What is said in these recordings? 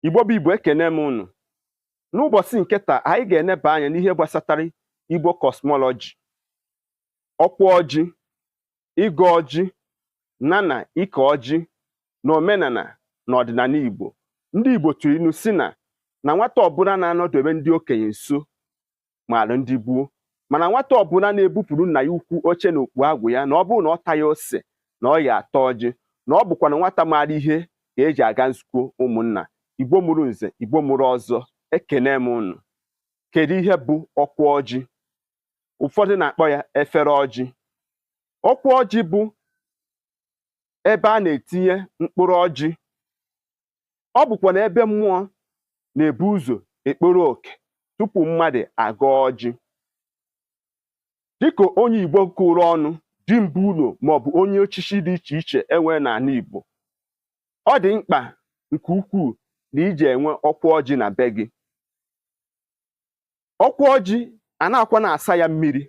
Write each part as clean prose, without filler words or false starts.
Igbo bụ Igbo, ekene m unu. N'ụbọchị nke taa, anyị ga-eneba anya n'ihe gbasatara Igbo cosmology, ọkwa ọjị, ịgọ ọjị na na ike ọjị na omenala na ọdịnala Igbo. Ndị Igbo tụrụ inu si na nwata ọbụla na-anọdebe ndị okenye nso maara ndị gboo, mana nwata ọbụla na-ebupụrụ nna ya ukwu oche na okpu agwụ ya, na ọ bụrụ na ọ taghị ose na ọ ya ata ọjị, na ọ bụkwa na nwata maara ihe ka eji aga nzukọ ụmụnna. Igbo mụrụ nze, Igbo mụrụ ọzọ, ekene m unu. Kedu ihe bụ ọkwa ọjị? Ụfọdụ na-akpọ ya efere ọjị. Ọkwa ọjị bụ ebe a na-etinye mkpụrụ ọjị. Ọ bụkwa na ebe mmụọ na-ebu ụzọ ekporo oke tupu mmadụ agọọ ọjị. Dịka onye Igbo kụrụ ọnụ dị mbụ ụlọ maọbụ onye echichi dị iche iche enwe n'ala Igbo, ọ dị mkpa nke ukwuu na iji enwe ọkwa ọjị na be gị. Ọkwa ọjị a na-akwa na-asa ya mmiri,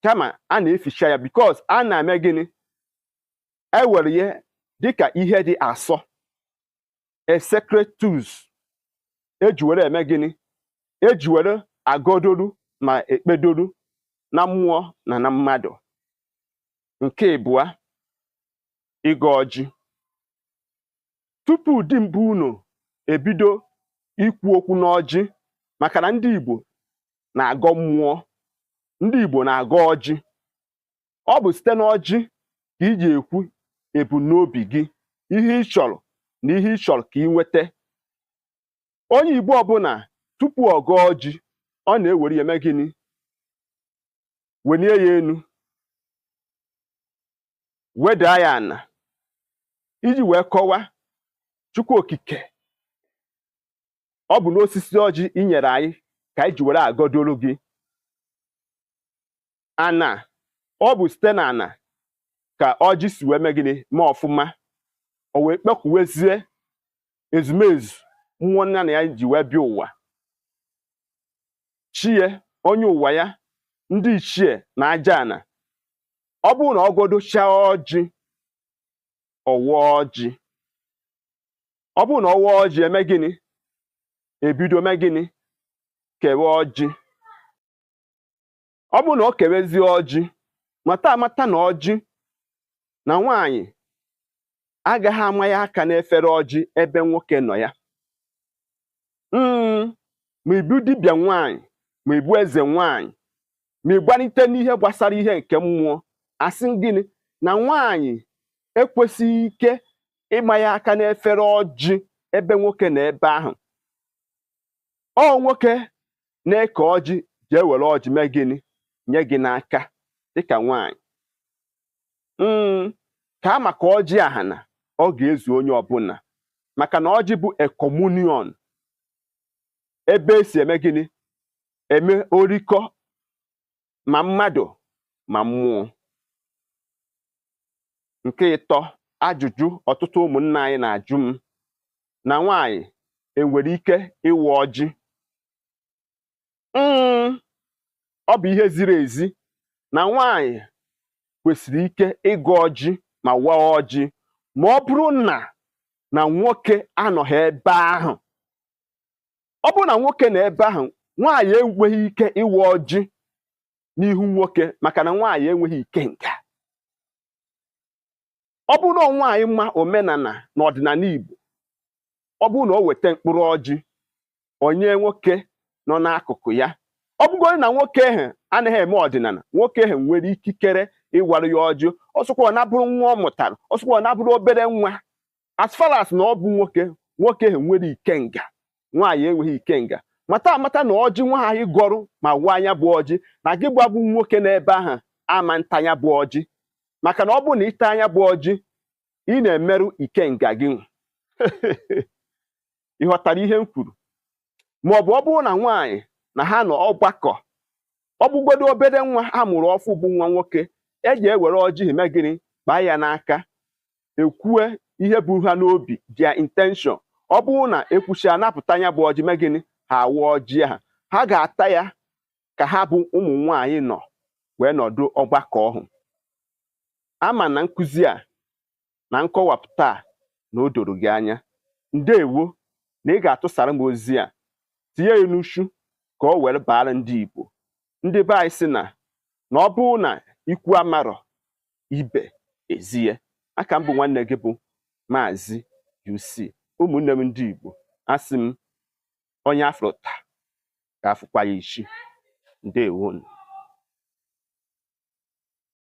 kama a na-eficha ya, because a na-eme gịnị? Ewere ya dịka ihe dị asọ, a sacred tools eji were eme gịnị? Eji were agodoru ma ekpedoru na mmụọ na na mmadụ. Nke ịbụa, ịgọ ọjị. Tupu di mbụ unu ebido ikwu okwu n'ọjị, maka na ndị Igbo na-agọ mmụọ, ndị Igbo na-agọ ọjị. Ọ bụ site n'ọjị ka iji ekwu ebumnobi gị, ihe ị chọrọ na ihe ị chọrọ ka ị nweta. Onye Igbo ọbụla, tupu ọ gọọ ọjị, ọ na-ewere ya eme gịnị? Welie ya enu, wedaa ya ana, iji wee kọwaa Chukwu Okike. Ọ bụ n'osisi ọjị i nyere anyị ka anyị ji were agọdoro gị ana. Ọ bụ site na ana ka ọjị si wee mee gịnị? Mee ọfụma. O wee kpọkuwezie ezumezu mmụọ nna na ya ji wee bịa ụwa, chie onye ụwa ya, ndị ichie na aja ana. Ọ bụrụ na ọ gọdochaa ọjị, ọwa ọjị, ọ bụrụ na ọwa ọjị, eme gịnị? Ebido mee gịnị? Kewe ọjị. Ọ bụrụ na ọ kewezie ọjị, mata amata na ọjị na nwaanyị agaghị ama ya aka n'efere ọjị ebe nwoke nọ ya. Ma ịbụ dibịa nwaanyị, ma ịbụ eze nwaanyị, ma ịgbalite n'ihe gbasara ihe nke mmụọ, asị gịnị? Na nwaanyị ekwesịghị ike ịma ya aka n'efere ọjị ebe nwoke na ebe ahụ. Ọ nwoke na-eke ọjị jee were ọjị mee gịnị? Nye gị n'aka dịka nwaanyị. Ka a maka ọjị ahana ọ ga-ezu onye ọbụla, maka na ọjị bụ a communion, ebe esi eme gịnị? Eme orikọ, ma mmadụ ma mmụọ. Nke ịtọ, ajụjụ ọtụtụ ụmụnna anyị na-ajụ m, na nwaanyị enwere ike ịwa ọjị? Ọ bụ ihe ziri ezi na nwaanyị kwesịrị ike ịgọ ọjị ma waa ọjị, ma ọ bụrụ na nwoke anọghị ebe ahụ. Ọ bụrụ na nwoke nọ ebe ahụ, nwaanyị enweghị ike ịwa ọjị n'ihu nwoke, maka na nwaanyị enweghị ikenga. Ọ bụrụ na nwaanyị ma omenala na ọdịnala Igbo, ọ bụrụ na o weta mkpụrụ ọjị onye nwoke nọ n'akụkụ ya, ọ bụgoro na nwoke ahụ anaghị eme ọdịnala, nwoke ahụ nwere ikikere ịwara ya ọjị. Ọsọkwa ọ na-abụrụ nwa ọ mụtara, ọsọkwa ọ na-abụrụ obere nwa, as far as na ọ bụ nwoke, nwoke ahụ nwere ikenga, nwaanyị enweghị ikenga. Mata amata na ọjị nwaanyị gọrụ ma wa anya bụ ọjị, na gị gbabụ nwoke n'ebe ahụ ama ntanya bụ ọjị, maka na ọ bụrụ na ịta anya bụ ọjị, ị na-emerụ ikenga gị. Ị ghọtara ihe m kwuru? Ma ọ bụ ọ bụrụ na nwaanyị na ha nọ ọgbakọ, ọ bụgodo obere nwa a mụrụ ọfụ bụ nwa nwoke, eji ewere ọjị eme gịnị? Kpaa ya n'aka, ekwue ihe bụ ha n'obi, their intention. Ọ bụrụ na ekwuchi, anapụta ya bụ ọjị, mee gịnị? Ha awa ọjị ha, ha ga-ata ya ka ha bụ ụmụ nwaanyị nọ wee nọdụ ọgbakọ ọhụ. Ama na nkụzi a na nkọwapụta a na o doro gị anya. Ndewo na ị ga-atụsara m ozi a, tinye ya n'uchu ka o were baara ndị Igbo. Ndị be anyị sị na na ọ bụrụ na ikwu amarọ ibe ezie. Aka m bụ nwanne gị bụ Maazị UC. Ụmụnne m ndị Igbo, asị m onye afụrụ taa ga-afụkwa ya echi. Ndewonu.